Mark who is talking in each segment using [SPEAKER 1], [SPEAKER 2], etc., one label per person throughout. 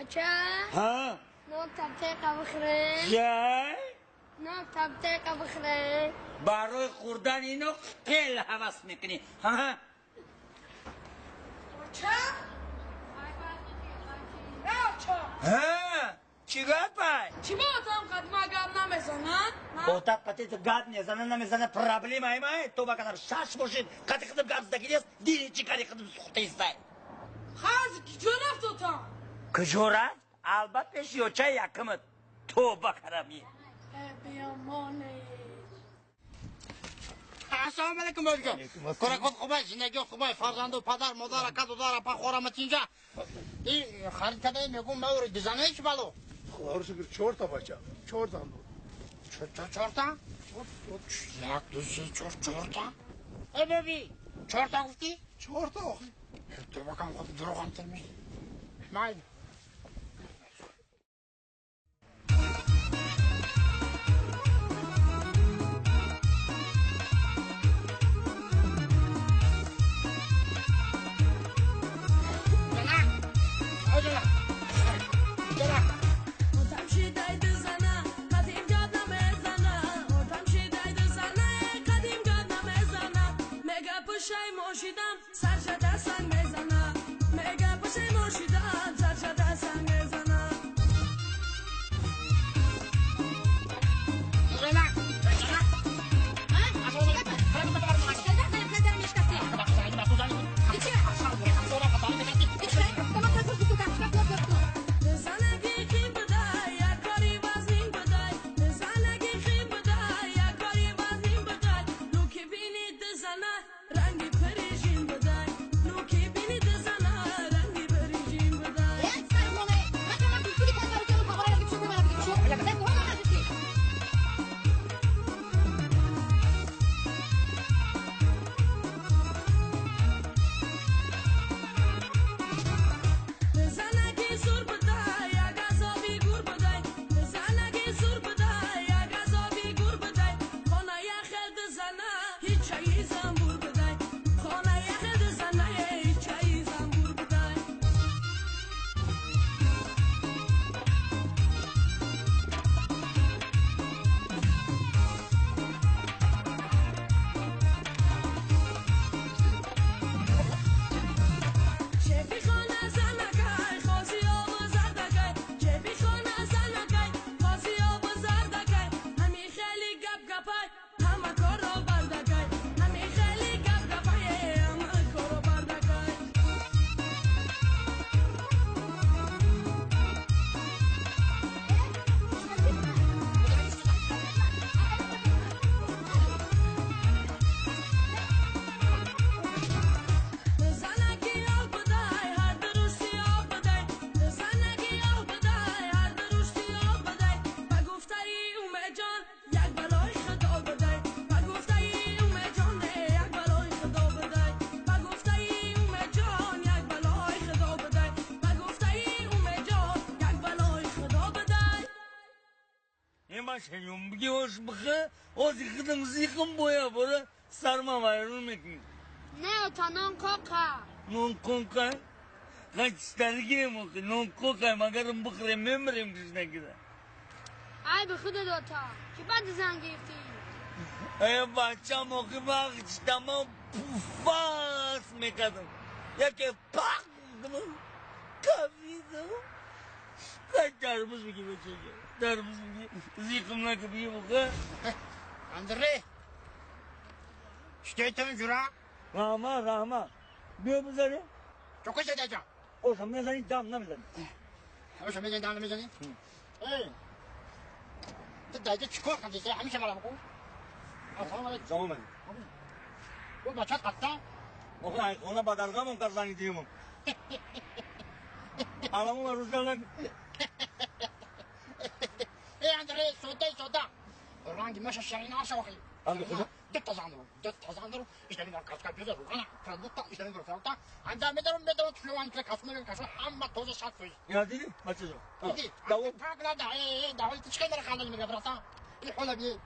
[SPEAKER 1] Оча?
[SPEAKER 2] Ҳа?
[SPEAKER 1] Нон табтеқа бихӯрем.
[SPEAKER 2] Чай?
[SPEAKER 1] Нон табтеқа бихӯрем.
[SPEAKER 2] Барои хӯрдани ино хеле ҳавас мекунӣ. Ҳа?
[SPEAKER 3] Оча? Оча.
[SPEAKER 2] Ҳа? Чӣ гапай?
[SPEAKER 3] Чӣ ба отам қадима гап намезанад?
[SPEAKER 2] Отат қати ту гап мезана, намезана, проблема имай. То ба кадам шаш бошид, қати хидм гап задаги нест, дини чӣ кари хидм сухтаистай.
[SPEAKER 3] Ҳозир куҷо рафт отам?
[SPEAKER 2] Куҷо рафт? Албат пеши очаи якумат. Тоба карами.
[SPEAKER 3] Биёмоне.
[SPEAKER 4] Ассалому алайкум, бобиҷон. Коракот хубай, зиндагиё хубай, фарзанду падар, модар, ака, дудар, апа, хорама тинҷа. И харид кадаи мегум маври дизанаи чи бало?
[SPEAKER 5] Худоро шукр, чорта бача, чор зан буд.
[SPEAKER 4] Чорта? Як, ду, се, чор, чорта? Э, боби, чорта гуфтӣ?
[SPEAKER 5] Чорта охи.
[SPEAKER 4] Тобакам хоб дурӯғам тирми. Майли.
[SPEAKER 2] Сарма вайрон мекунӣ.
[SPEAKER 1] Не, ота нон кока.
[SPEAKER 2] Нон кока? Қачтаргием охи, нон кока, магарам бихӯрем мемирем гушнагида.
[SPEAKER 1] Ай ба худат ота, ки баъд зан гирифтӣ?
[SPEAKER 2] Э, бачам охи вақт пуфас мекардам. Яке пах гуфтам, кафидам. Қай тарбуз бигӣ бачаҷон, тарбуз бигӣ, зиқм нака бигӣ боха.
[SPEAKER 4] Андрей! Что жура?
[SPEAKER 2] Раҳмат, раҳмат. Биё бизанем.
[SPEAKER 4] Чока шадаҷа?
[SPEAKER 2] Оша мезанӣ, дам намезанӣ.
[SPEAKER 4] Оша мезанӣ, дам намезанӣ? Эй! Ту даҷа чӣ кор кардӣ? Ҳамеша марам ку? Ассалому алайкум.
[SPEAKER 2] Салом алайкум.
[SPEAKER 4] Бу бачат қатта?
[SPEAKER 2] Охи, ай хона ба даргамон кар занг димон. Аламон рӯзгар накун.
[SPEAKER 4] Эй, Андрей, сода, сода. Ранги маша шарина охи.
[SPEAKER 2] Ранги худа?
[SPEAKER 4] Дutta зан дорам, дutta зан дорам. Иштани бар каска биза ругана, продукта, иштани бар продукта. Анда медорам, медорам, тулуан кра касма, касма, ҳама тоза 100%.
[SPEAKER 2] Ина дидӣ, бачаҷон?
[SPEAKER 4] Дидӣ?
[SPEAKER 2] Давом.
[SPEAKER 4] Так нада, э, давом, ту чӣ кар хандани мега, братан? Ин ҳола би.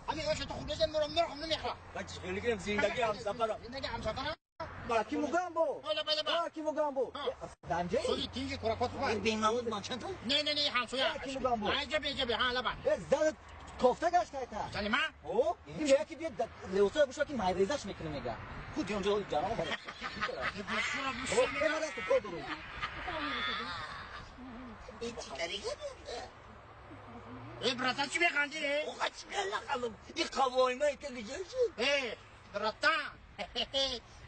[SPEAKER 4] Ҳамин оша ту хуб незем, мурам, мурам, намехӯрам.
[SPEAKER 2] Бача, хеле кирем, зиндагӣ ҳамсафарам.
[SPEAKER 4] Зиндагӣ ҳамсафарам.
[SPEAKER 6] Аки Мугамбо.
[SPEAKER 4] Ола.
[SPEAKER 6] Аки Мугамбо. Данҷаи?
[SPEAKER 4] Соли тинҷи куракот хубай.
[SPEAKER 2] Бенамуз ман чанд?
[SPEAKER 4] Не, не, не, ҳамсоя.
[SPEAKER 6] Аки Мугамбо.
[SPEAKER 4] Аҷа беҷа ҳа лаба.
[SPEAKER 6] Э, зада кофта гашта айта.
[SPEAKER 4] Зани ман?
[SPEAKER 6] О, ин мега ки биё левосоя бушва ки майрезаш мекунем мега. Худ ҷонҷо ҷарамо бара.
[SPEAKER 4] Бушура.
[SPEAKER 6] О, э, ман кор дорум.
[SPEAKER 2] Ин чӣ тариқа?
[SPEAKER 4] Э, братан, чӣ механдӣ?
[SPEAKER 2] Оқа чӣ қалам? Ин қавойма ита гиҷа шуд?
[SPEAKER 4] Э, братан.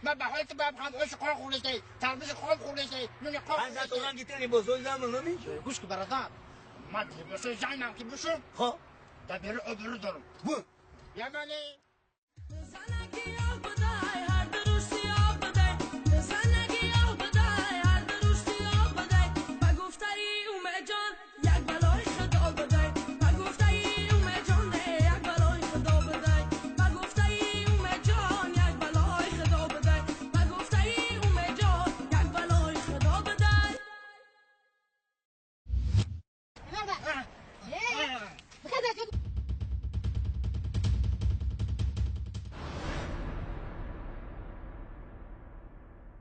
[SPEAKER 4] Ман ба ҳолати ба ханд ош қон хӯрдастай, тарбузи хом хӯрдастай, нуни қон.
[SPEAKER 2] Ман натонам ки либосои замон намешуд.
[SPEAKER 4] Гӯш ки, братан. Ман либосои занам ки бушум,
[SPEAKER 2] Хо?
[SPEAKER 4] дар берун обрӯ дорам.
[SPEAKER 2] Бу.
[SPEAKER 4] Ямани.